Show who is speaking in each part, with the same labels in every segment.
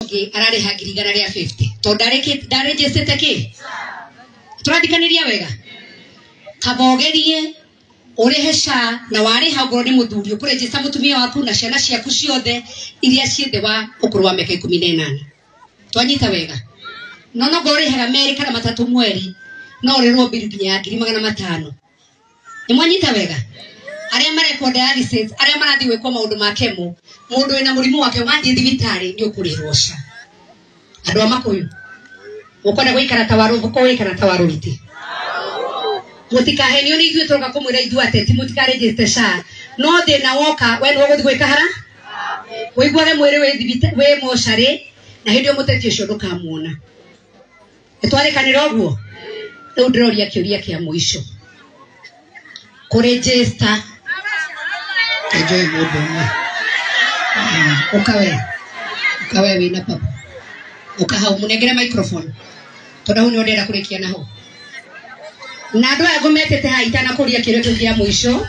Speaker 1: Ũngĩ ararĩha 150,000 tondũ ndarĩnjĩcĩte kĩ tũrathikanĩria wega. Kabogerie ũrĩhe SHA na warĩha ongorwo nĩ mũthuri ũkũrĩnjĩca mũtumia waku na ciana ciaku ciothe iria ciĩ thĩ wa ũkũrũ wa mĩaka 18. Twanyita wega? No nongorwo ũrĩhaga merĩ kana matatũ mweri no ũrĩrwo mbiru nginya ya 500,000. Nĩ mwanyita wega? Arĩa marekwo dialysis, arĩa marathiĩ gwĩkwo maũndũ ma kemo, mũndũ wĩna mũrimũ wake wathiĩ thibitarĩ nĩ ũkũrĩhĩrwo SHA. Andũ a Makuyu mũkwenda gũikara ta warũmbũko kana ta warũriti? Mũtikahenio nĩ ithuĩ tũroka kũmwĩra ithuĩ ateti mũtikarĩnjĩte SHA, no thĩna woka we nĩwe ũgũthiĩ gwĩka hara ũiguage mwĩrĩ wĩ wĩ mocarĩ na hĩndĩ ĩyo mũteti ũcio ndũkamuona. Nĩtwarĩkanĩra ũguo? Rĩu ndĩroria kĩũria kĩa mũico kũrĩnjĩsta enjoy mũndũ ũmwe. Ũka we, ũka we wĩna papa, ũka hau mũnengere microphone tondũ hau nĩho ndĩrenda kũrĩkia naho. Na andũ aya ngũmetĩte haha itanakũria kĩũria kĩu kĩa mũico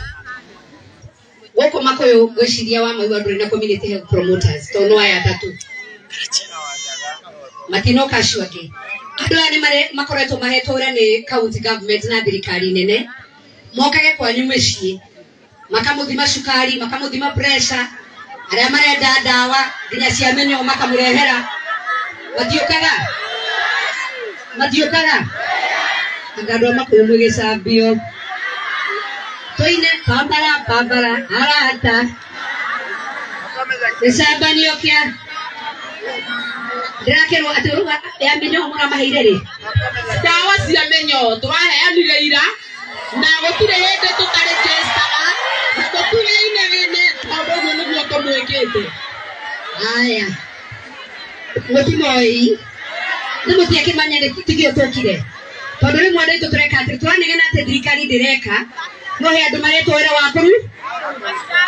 Speaker 1: gũkũ Makuyu ngwĩciria wa maigua ndũrĩ na community health promoters tondũ no aya atatũ matinoka acio angĩ. Andũ aya nĩ makoretwo mahetwo wĩra nĩ county government na thirikari nene mokage kwanyu mĩciĩ makamũthima cukari, makamũthima pressure, arĩa marenda ndawa nginya cia mĩnyoo makamũrehera. Matiũkaga, matiũkaga. Anga andũ a Makuyu mwĩ gĩcambio. Tũine pambara pambara arata gĩcambanio kĩa ndĩrakĩrwo atĩ ũruga ya mĩnyoo mũramaheire rĩ?
Speaker 2: Ndawa cia mĩnyoo tũraheanire ira na gũtirĩ hĩndĩ tũtarĩnjĩstaga na gũtirĩ inegene tondũ ũguo nĩguo tũmwĩkĩte.
Speaker 1: Haya, mũtimoĩ nĩ mũtiakĩmanya nĩ tigio tũkire tondũ rĩmwe andũ aitũ tũreka atĩ tũranegena atĩ thirikari ndĩreka no he andũ maretwo wĩra wa kũru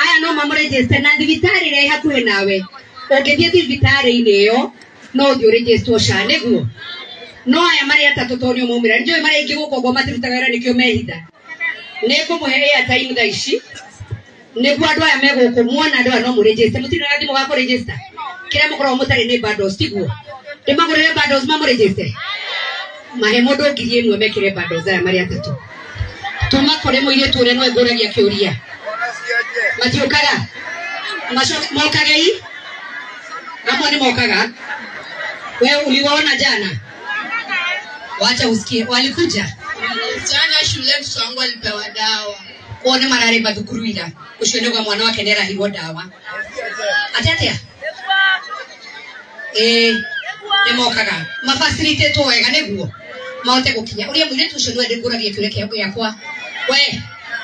Speaker 1: aya no mamũrĩnjĩste na thibitarĩ ĩrĩa ĩ hakuhĩ nawe. Ũngĩthiĩ thibitarĩ-inĩ ĩyo no ũthiĩ ũrĩnjĩstwo SHA nĩguo. No aya marĩ atatũ tondũ nĩo maumĩra nĩnjũĩ marĩ aingĩ gũkũ ũguo matirutaga wĩra nĩkĩo mehitha. Nĩ ngũmũhe airtime thaa ici nĩguo andũ aya me gũkũ muona andũ aya no mũrĩnjĩste. Mũtirĩ na gathimũ ga kũrĩnjĩsta? Kĩrĩa mũkoragwo mũtarĩ nĩ bundles tiguo? Ndĩmagũrĩre bundles mamũrĩnjĩste? Mahe mũndũ 1,000 mekĩre bundles aya marĩ atatũ. Tuma kũrĩ mũirĩtu ũrĩa nĩwe ngũragia kĩũria. Matiũkaga? Mokage i? Amwe nĩ mokaga. We uliwaona jana? Wacha usikie. Walikuja?
Speaker 2: Jana shule mtoto wangu alipewa dawa.
Speaker 1: Kwao nĩ mararĩ mathukuru ira. Ũcio nĩguo mwana wake nĩ arahirwo ndawa. Atĩ atĩa? Ĩĩ, nĩ mokaga. Mabacilitatwo wega nĩguo mahote gũkinya. Ũrĩa mũirĩtu ũcio nĩwe ndĩngũragia kĩũria gĩakwa. We.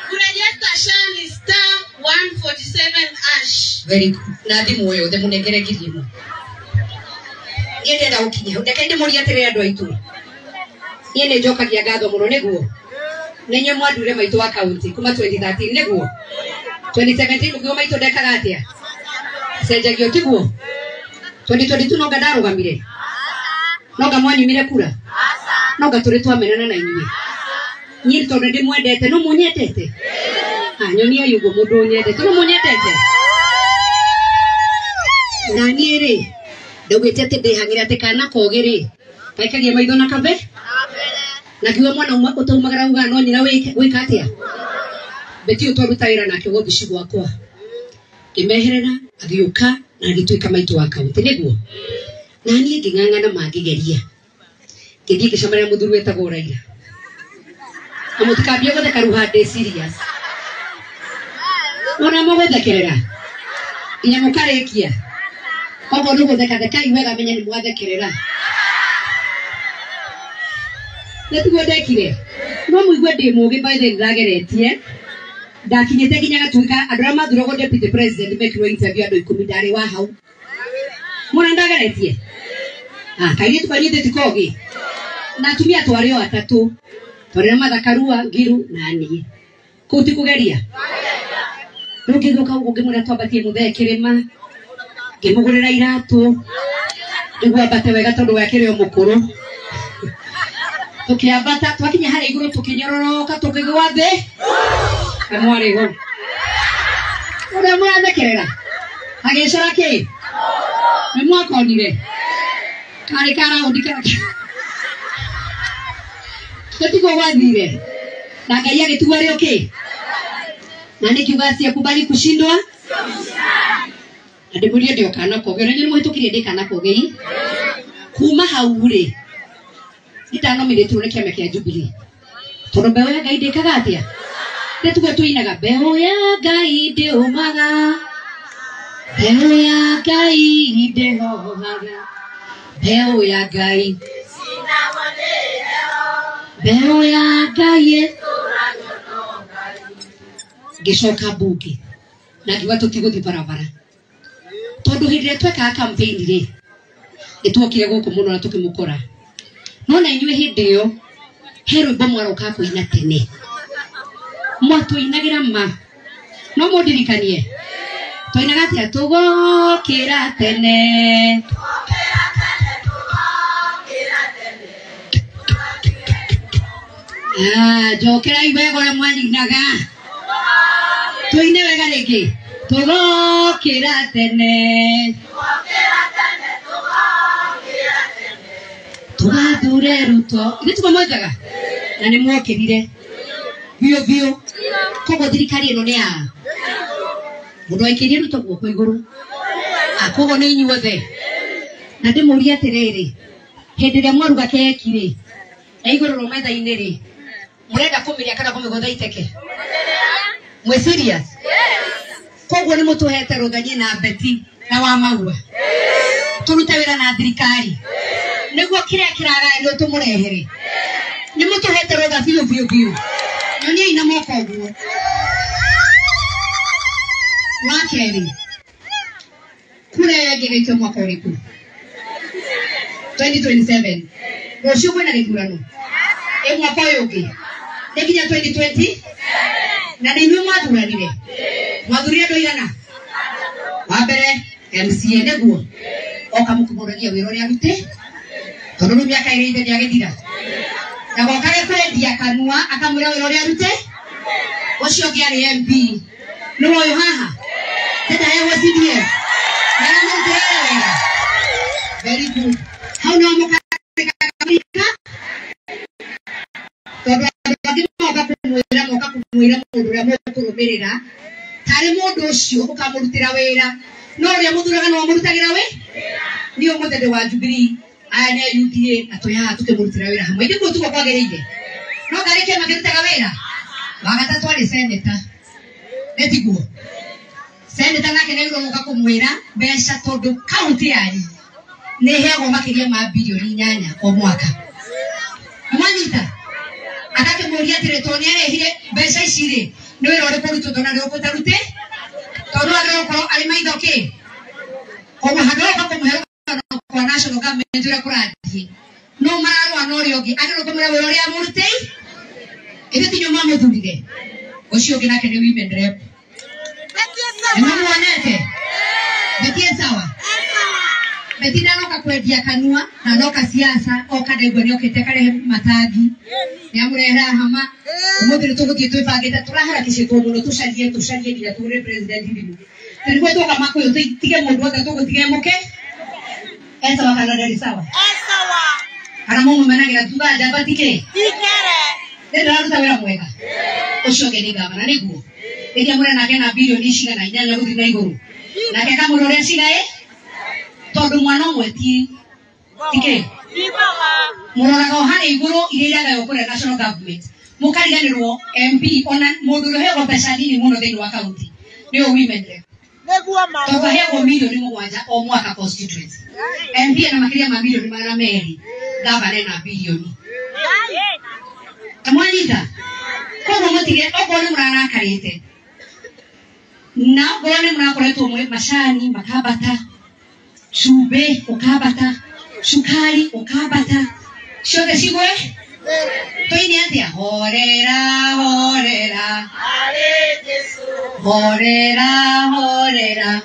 Speaker 2: Kurejesta SHA ni star 147 hash.
Speaker 1: Very good. Na thimũ yothe mũnengere 1,000. Niĩ ndĩrenda gũkinya hau. Reke ndĩmũrie atĩrĩrĩ andũ aitũ. Niĩ nĩ njokagia ngatho mũno nĩguo. Nĩ inyuĩ mwandure maitũ wa county kuma 2013 nĩguo. 2017 mũkiuga maitũ ndekaga atĩa? Cenjagio tiguo? 2022 nonga ndarũgamire? Nonga mwanyumire kura? Nonga tũrĩ twamenana na inyuĩ? Niĩ tondũ ndĩmwendete, no mũnyendete? Ah, nyoniai ũguo mũndũ ũnyendete, no mũnyendete? Na niĩ rĩ, ndaugĩte atĩ ndĩhang'ĩre atĩ kana kogĩ rĩ, gaikagia maitho na kabe? Na ngiuga mwana ũmwe ũtaumagara ugaga no nyina wĩka atĩa? Beti ũyũ twaruta wĩra nake wobici gwakwa. Ngĩmeherera, agĩũka na agĩtuĩka maitũ wa kaunti nĩguo. Na niĩ ngĩng'ang'ana mangĩgeria. Ngĩthiĩ ngĩcemania na mũthuri wetagwo Raila. Na mũtikambie gũtheka rĩu haha ndĩ serious. Mona mũgũthekerera nginya mũkarĩkia. Okorwo nĩ gũtheka thekai wega menye nĩ mwathekerera. Na tiguo ndekire. No mũigue ndĩ mũgĩ by the way ndĩrageretie. Ndakinyĩte nginya gatuĩka andũ arĩa mathuragwo deputy president mekirwo interview andũ 10 ndarĩ wa hau. Mona ndageretie? Ah, kairĩtu kanyitĩte ti kogĩ. Na atumia twarĩ o atatũ. Twarĩ na Martha Karua, Ngiru na niĩ. Kũu ti kũgeria? Rĩu ngĩgĩũka gũkũ ngĩmwĩra twambatie mũthee kĩrĩma. Ngĩmũgũrĩra iratũ. Nĩguo ambate wega tondũ we akĩrĩ o mũkũrũ. Tũkĩambata, twakinya harĩa igũrũ tũkĩnyororoka tũkĩgũa thĩ. Na mwarĩ ho. Ũrĩa mũrathekerera? Agĩcora kĩ? Nĩ mwakonire? Karĩ ka raundi kake. Tũtiguo gwathire. Na Ngai agĩtigwo arĩ okay. Na nĩ ngiuga asiyekubali kushindwa. Na ndĩmũrie ndĩ o kana koge. Na inyuĩ nĩmũhĩtũkirie ndĩ kana koge ii. Kuma hau rĩ, nditanominĩtwo nĩ kĩama kĩa Jubilee. Tondũ mbeũ ya Ngai ndĩkaga atĩa? Nĩtiguo tũinaga mbeũ ya Ngai ndĩũmaga. Mbeũ ya Ngai ndĩhohaga. Mbeũ ya Ngai. Mbeũ ya Ngai. Ngĩcoka mbunge na ngiuga tũtigũthiĩ barabara tondũ hĩndĩ ĩrĩa twekaga campaign rĩ nĩtuokire gũkũ mũno na tũkĩmũkora no na inyuĩ hĩndĩ ĩyo he rwĩmbo mwarokaga kũina tene mwatũinagĩra ma no mũndirikanie twainaga atĩa tũgokĩra tene njokerai wega ũrĩa mwanyinaga tũine wega rĩngĩ tũgokĩra tene tũgathure Ruto ithuĩ tiguo mwekaga na nĩ mwokĩrire biũ biũ koguo thirikari ĩno nĩ ya mũndũ aikĩrie Ruto guoko igũrũ koguo nĩ inyuothe na ndĩmũrie atĩrĩrĩ hĩndĩ ĩrĩa mwaruga keki rĩ na igũrũrwo metha-inĩ rĩ mũrenda kũmĩrĩa kana kũmĩgũtha iteke mwĩ serious koguo nĩ mũtũhete rũtha niĩ na Betty na wa Maua tũrute wĩra na thirikari nĩguo kĩrĩa kĩragayanio tũmũrehere nĩ mũtũhete rũtha biũ biũ biũ nyoniai na moko ũguo wa kerĩ kura ĩyo ĩngĩ ĩgaikio mwaka ũrĩkũ 2027 rũciũ kwĩna gĩthurano ĩ mwaka ũyũ ũngĩ nĩ nginya 2020 na nĩ inyuĩ mwathuranire mwathurire andũ aigana wa mbere MCA nĩguo oka mũkĩmũragia wĩra ũrĩa arute tondũ rĩu mĩaka ĩrĩ ithe nĩagĩthira na gokage kwendia kanua akamwĩra wĩra ũrĩa arute ũcio ũngĩ arĩ MP nĩwe ũyũ haha tetaheagwo CDF na aramũrutĩra wĩra wega very good hau nĩho mũkarĩka tondũ andũ angĩ moka kũmwĩra moka kũmwĩra mũndũ ũrĩa mũkũrũmĩrĩra tarĩ mũndũ ũcio ũkamũrutĩra wĩra no ũrĩa mũthuraga no mũrutagĩra wĩ niĩ ũmũthĩ ndĩ wa Jubilee aya nĩ a UDA na twĩ haha tũkĩmũrutĩra wĩra hamwe ithuĩ tiguo kwagĩrĩire no ngarĩ kĩama kĩrutaga wĩra wa gatatũ arĩ seneta nĩ tiguo seneta nake nĩ agĩrĩirwo gũka kũmwĩra mbeca tondũ kaunti yanyu nĩ ĩheagwo makĩria ma bilioni 8 o mwaka mwanyita agakĩmũria atĩrĩ tondũ nĩ arehire mbeca ici rĩ nĩ wĩra ũrĩkũ ũrutĩtwo na ndũkũtarute tondũ agĩrĩirwo gũkorwo arĩ maitho kĩ koguo handũ ha gũka kũmũhe rũgano kwa national government ũrĩa kũrathiĩ no mararũa na ũrĩa ũngĩ agĩrĩirwo kũmwĩra wĩra ũrĩa mũrutĩi ithuĩ ti inyuĩ mwamũthurire ũcio ũngĩ nake nĩ women rep nĩ mũmuonete Betty e sawa Betty ndanoka kwendia kanua na noka siasa oka ndaigua nĩokĩte akarehe matangi nĩamũrehera hama ũmũthĩ nĩtũgũthiĩ twĩbangĩte tũraharakicĩtwo mũno tũcarie tũcarie nginya tũgũre president thimũ na nĩguo twoka makũyũ tũtige mũndũ wothe tũgũtiga mũke e sawa kana ndarĩ sawa kana mũmũmenagĩra tuga njamba tikĩ nĩ ndĩraruta wĩra mwega ũcio ũngĩ nĩ gavana nĩguo rĩrĩa mũrĩ nake na bilioni cigana 8 gũthiĩ na igũrũ nake akamwĩra ũrĩa cigaĩ tondũ mwana ũmwe ti tikĩ mũroraga o harĩa igũrũ iria iragaywo kũrĩa national government mũkariganĩrwo MP ona mũndũ ũrĩa ũheagwo mbeca nini mũno thĩinĩ wa kaunti nĩwe women rep tondũ aheagwo milioni 7 o mwaka constituency MP ena makĩria ma milioni 200 gavana ena bilioni mwanyita koguo mũtige okorwo nĩ mũrarakarĩte na okorwo nĩ mũrakoretwo mwĩ macani makambata cumbĩ ũkambata cukari ũkambata ciothe cigwe tũine atĩa horera horera horera horera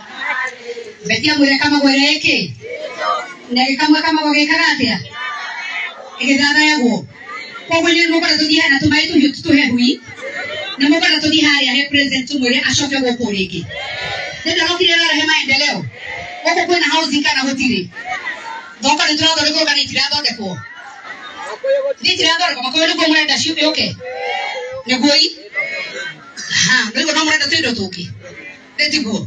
Speaker 1: Betty amwĩre kamagwere ĩkĩ na gĩkamwe kamagwa gĩkaga atĩa ĩgĩthathayagwo koguo inyuĩ nĩmũkwenda tũthiĩ hana tũmaĩ tũhiũ tũhehui nĩmũkwenda tũthiĩ harĩa he president tũmwĩre acoke gũkũ rĩngĩ nĩ ndarokire ararehe maendeleo gũkũ kwĩna housing kana gũtirĩ Thoko nĩ tũrathondekwo kana itirathondekwo? Nĩ itirathondekwo makoyo nĩguo mũrenda yũke nĩguo i ha nĩguo no mũrenda tũindo tũngĩ nĩ tiguo.